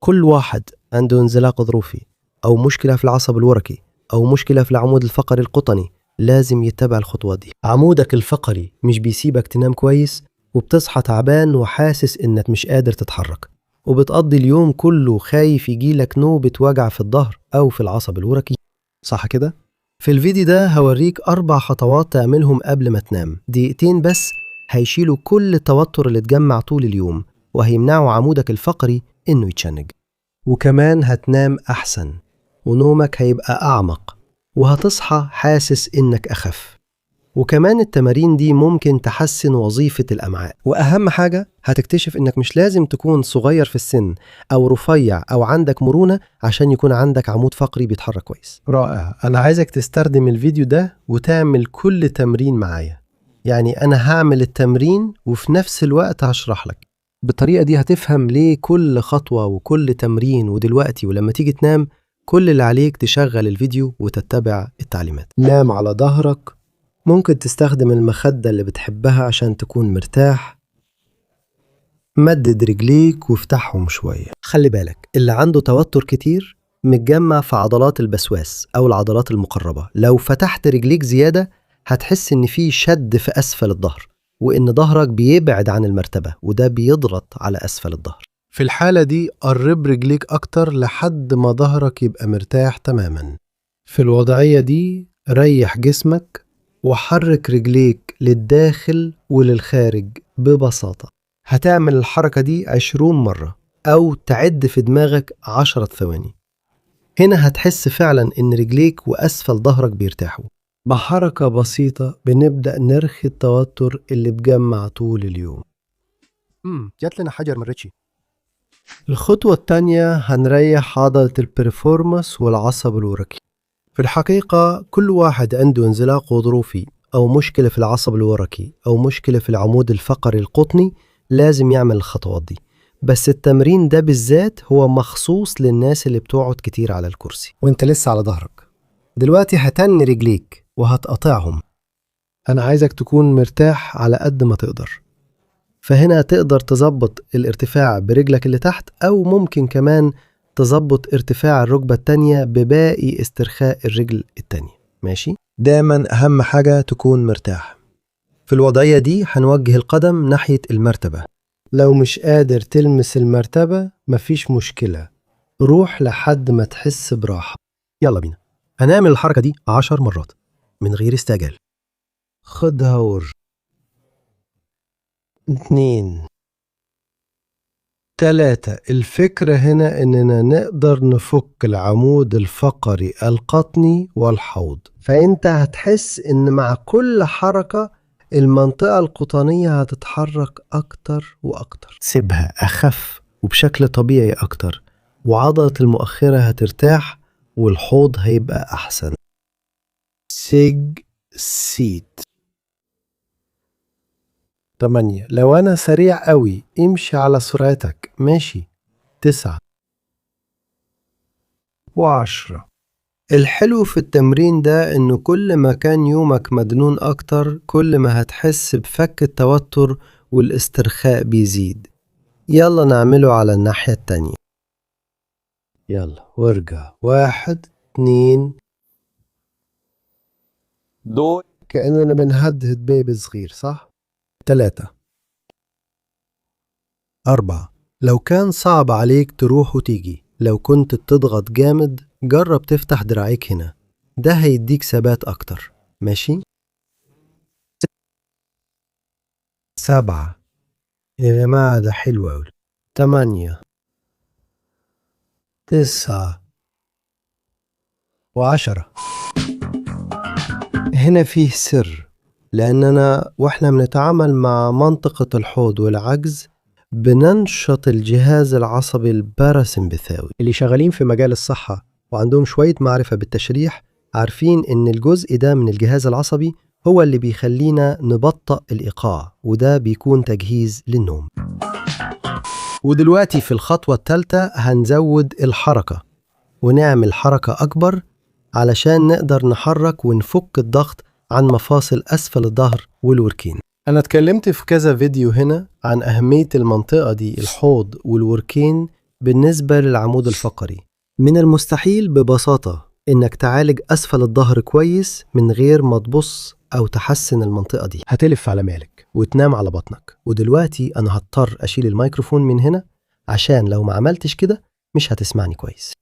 كل واحد عنده انزلاق غضروفي أو مشكلة في العصب الوركي أو مشكلة في العمود الفقري القطني لازم يتبع الخطوات دي. عمودك الفقري مش بيسيبك تنام كويس، وبتصحى تعبان وحاسس إنك مش قادر تتحرك، وبتقضي اليوم كله خايف يجيلك نوبة وجع في الظهر أو في العصب الوركي، صح كده؟ في الفيديو ده هوريك 4 خطوات تعملهم قبل ما تنام، دقيقتين بس هيشيلوا كل التوتر اللي اتجمع طول اليوم وهيمنعوا عمودك الفقري إنه يتشنج. وكمان هتنام أحسن ونومك هيبقى أعمق وهتصحى حاسس إنك أخف. وكمان التمارين دي ممكن تحسن وظيفة الأمعاء. وأهم حاجة هتكتشف إنك مش لازم تكون صغير في السن أو رفيع أو عندك مرونة عشان يكون عندك عمود فقري بيتحرك كويس. رائع. أنا عايزك تستخدم الفيديو ده وتعمل كل تمرين معايا. يعني أنا هعمل التمرين وفي نفس الوقت هشرح لك. بالطريقة دي هتفهم ليه كل خطوة وكل تمرين. ودلوقتي ولما تيجي تنام كل اللي عليك تشغل الفيديو وتتبع التعليمات. نام على ظهرك، ممكن تستخدم المخدة اللي بتحبها عشان تكون مرتاح. مدد رجليك وافتحهم شوية. خلي بالك اللي عنده توتر كتير متجمع في عضلات البسواس أو العضلات المقربة، لو فتحت رجليك زيادة هتحس إن في شد في أسفل الظهر وإن ظهرك بيبعد عن المرتبة، وده بيضغط على أسفل الظهر. في الحالة دي قرب رجليك أكتر لحد ما ظهرك يبقى مرتاح تماما. في الوضعية دي ريح جسمك وحرك رجليك للداخل وللخارج ببساطة. هتعمل الحركة دي 20 مرة أو تعد في دماغك 10 ثواني. هنا هتحس فعلا إن رجليك وأسفل ظهرك بيرتاحوا. بحركة بسيطة بنبدأ نرخي التوتر اللي بجمع طول اليوم. جات لنا حجر من ريتشي. الخطوة التانية هنريح عضلة ال piriformis والعصب الوركي. في الحقيقة كل واحد عنده انزلاق غضروفي أو مشكلة في العصب الوركي أو مشكلة في العمود الفقري القطني لازم يعمل الخطوات دي، بس التمرين ده بالذات هو مخصوص للناس اللي بتقعد كتير على الكرسي وانت لسه على ظهرك. دلوقتي هتني رجليك وهتقطعهم. أنا عايزك تكون مرتاح على قد ما تقدر، فهنا تقدر تظبط الارتفاع برجلك اللي تحت، أو ممكن كمان تظبط ارتفاع الركبة التانية بباقي استرخاء الرجل التانية. ماشي؟ دايما أهم حاجة تكون مرتاح. في الوضعية دي هنوجه القدم ناحية المرتبة. لو مش قادر تلمس المرتبة مفيش مشكلة، روح لحد ما تحس براحة. يلا بينا. هنعمل الحركة دي 10 مرات من غير استعجال. خدها ورجع. 2 3. الفكرة هنا إننا نقدر نفك العمود الفقري القطني والحوض، فأنت هتحس إن مع كل حركة المنطقة القطنية هتتحرك أكتر وأكتر. سيبها أخف وبشكل طبيعي أكتر، وعضلة المؤخرة هترتاح والحوض هيبقى أحسن. سيج سيت. 8. لو أنا سريع قوي امشي على سرعتك. ماشي. 9 و10. الحلو في التمرين ده إنه كل ما كان يومك مجنون أكتر كل ما هتحس بفك التوتر والاسترخاء بيزيد. يلا نعمله على الناحية التانية. يلا وارجع. 1 2. دول كأننا بنهدهد بيبي صغير، صح؟ 3 4. لو كان صعب عليك تروح وتيجي، لو كنت بتضغط جامد جرب تفتح دراعيك هنا، ده هيديك ثبات أكتر. ماشي؟ 7. يا جماعة ده حلو أوي. 8 9 و10. هنا فيه سر، لأننا وإحنا بنتعامل مع منطقة الحوض والعجز بننشط الجهاز العصبي الباراسمبثاوي. اللي شغالين في مجال الصحة وعندهم شوية معرفة بالتشريح عارفين إن الجزء ده من الجهاز العصبي هو اللي بيخلينا نبطأ الإيقاع، وده بيكون تجهيز للنوم. ودلوقتي في الخطوة الثالثة هنزود الحركة ونعمل حركة أكبر علشان نقدر نحرك ونفك الضغط عن مفاصل أسفل الظهر والوركين. أنا اتكلمت في كذا فيديو هنا عن أهمية المنطقة دي، الحوض والوركين، بالنسبة للعمود الفقري، من المستحيل ببساطة إنك تعالج أسفل الظهر كويس من غير ما تبص أو تحسن المنطقة دي. هتلف على مالك وتنام على بطنك. ودلوقتي أنا هضطر أشيل الميكروفون من هنا، عشان لو ما عملتش كده مش هتسمعني كويس.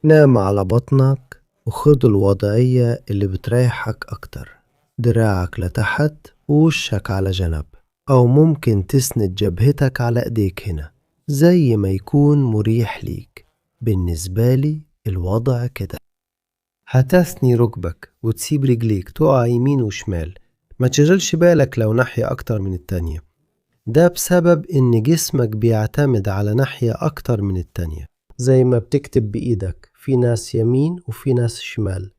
نام على بطنك وخد الوضعية اللي بتريحك أكتر، دراعك لتحت ووشك على جنب، أو ممكن تسند جبهتك على إيديك هنا زي ما يكون مريح ليك. بالنسبة لي الوضع كده. هتثني ركبك وتسيب رجليك تقع يمين وشمال، ما تشغلش بالك لو ناحية أكتر من التانية، ده بسبب إن جسمك بيعتمد على ناحية أكتر من التانية. زي ما بتكتب بإيدك، في ناس يمين وفي ناس شمال،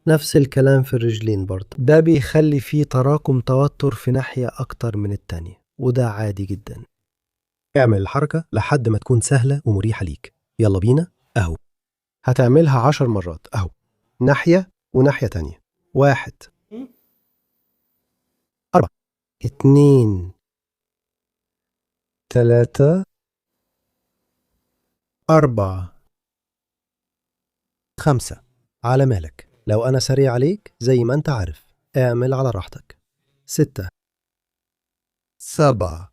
نفس الكلام في الرجلين برضه. ده بيخلي فيه تراكم توتر في ناحية أكتر من التانية، وده عادي جدا. اعمل الحركة لحد ما تكون سهلة ومريحة ليك. يلا بينا أهو. هتعملها 10 مرات أهو، ناحية وناحية تانية. 1 4 2 3 4 5. على مالك، لو أنا سريع عليك زي ما أنت عارف اعمل على راحتك. 6 7.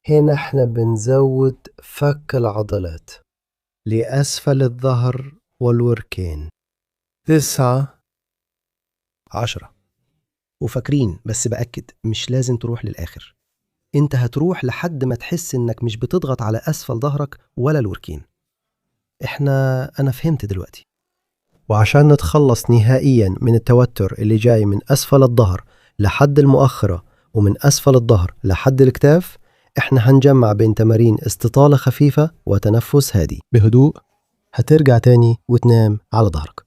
هنا احنا بنزود فك العضلات لأسفل الظهر والوركين. 9 10. وفاكرين، بس بأكد، مش لازم تروح للآخر. انت هتروح لحد ما تحس انك مش بتضغط على أسفل ظهرك ولا الوركين. أنا فهمت دلوقتي. وعشان نتخلص نهائيا من التوتر اللي جاي من أسفل الظهر لحد المؤخرة ومن أسفل الظهر لحد الكتاف، احنا هنجمع بين تمارين استطالة خفيفة وتنفس هادي بهدوء. هترجع تاني وتنام على ظهرك.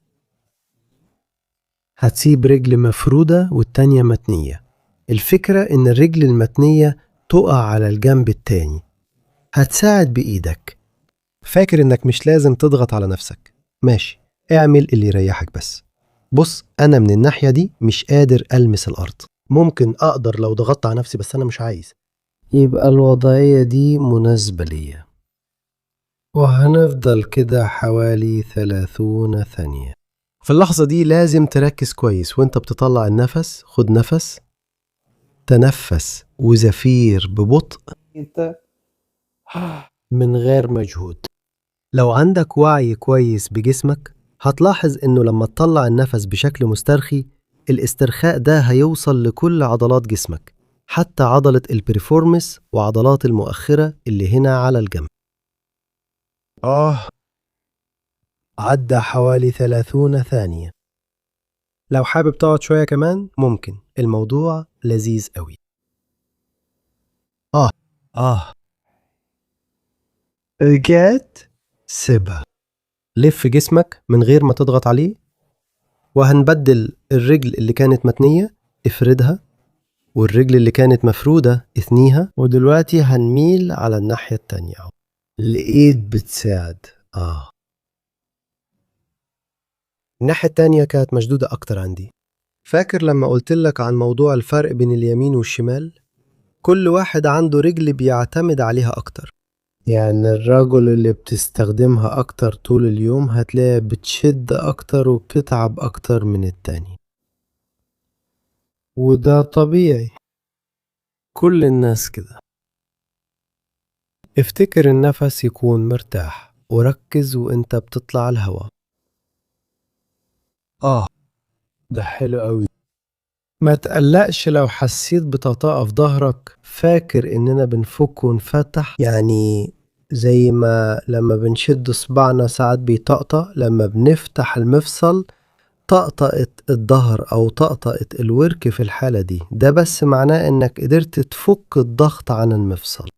هتسيب رجل مفرودة والتانية متنية. الفكرة إن الرجل المتنية تقع على الجنب التاني. هتساعد بإيدك. فاكر إنك مش لازم تضغط على نفسك، ماشي، اعمل اللي يريحك بس. بص، أنا من الناحية دي مش قادر ألمس الأرض. ممكن أقدر لو ضغطت على نفسي، بس أنا مش عايز. يبقى الوضعية دي مناسبة ليا، وهنفضل كده حوالي 30 ثانية. في اللحظة دي لازم تركز كويس وانت بتطلع النفس. خد نفس، تنفس وزفير ببطء من غير مجهود. لو عندك وعي كويس بجسمك هتلاحظ انه لما تطلع النفس بشكل مسترخي، الاسترخاء ده هيوصل لكل عضلات جسمك، حتى عضلة البريفورمس وعضلات المؤخرة اللي هنا على الجنب. عدى حوالي 30 ثانية. لو حابب تقعد شوية كمان ممكن، الموضوع لذيذ قوي. رجعت، سيبها. لف جسمك من غير ما تضغط عليه. وهنبدل الرجل اللي كانت متنية افردها، والرجل اللي كانت مفرودة اثنيها. ودلوقتي هنميل على الناحية التانية. الإيد بتساعد. الناحية التانية كانت مشدودة أكتر عندي. فاكر لما قلت لك عن موضوع الفرق بين اليمين والشمال؟ كل واحد عنده رجل بيعتمد عليها أكتر. يعني الرجل اللي بتستخدمها أكتر طول اليوم هتلاقيها بتشد أكتر وبتتعب أكتر من التاني، وده طبيعي، كل الناس كده. افتكر النفس يكون مرتاح، وركز وانت بتطلع الهواء. ده حلو قوي. ما تقلقش لو حسيت بطاطقة في ظهرك. فاكر اننا بنفك ونفتح، يعني زي ما لما بنشد صباعنا ساعات بيطقطق، لما بنفتح المفصل طقطقت الظهر او طقطقت الورك في الحالة دي، ده بس معناه انك قدرت تفك الضغط عن المفصل.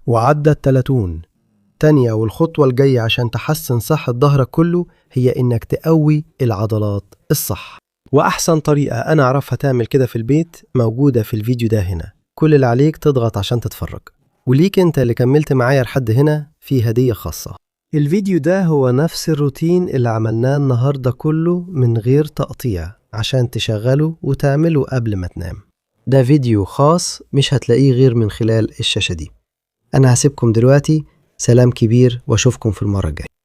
وعدى 30 تانية. والخطوة الجاية عشان تحسن صحة ظهرك كله هي إنك تقوي العضلات الصح. وأحسن طريقة أنا أعرفها تعمل كده في البيت موجودة في الفيديو ده هنا. كل اللي عليك تضغط عشان تتفرج. وليك أنت اللي كملت معايا لحد هنا في هدية خاصة. الفيديو ده هو نفس الروتين اللي عملناه النهاردة كله من غير تقطيع، عشان تشغله وتعمله قبل ما تنام. ده فيديو خاص مش هتلاقيه غير من خلال الشاشة دي. أنا هسيبكم دلوقتي، سلام كبير وأشوفكم في المرة الجاية.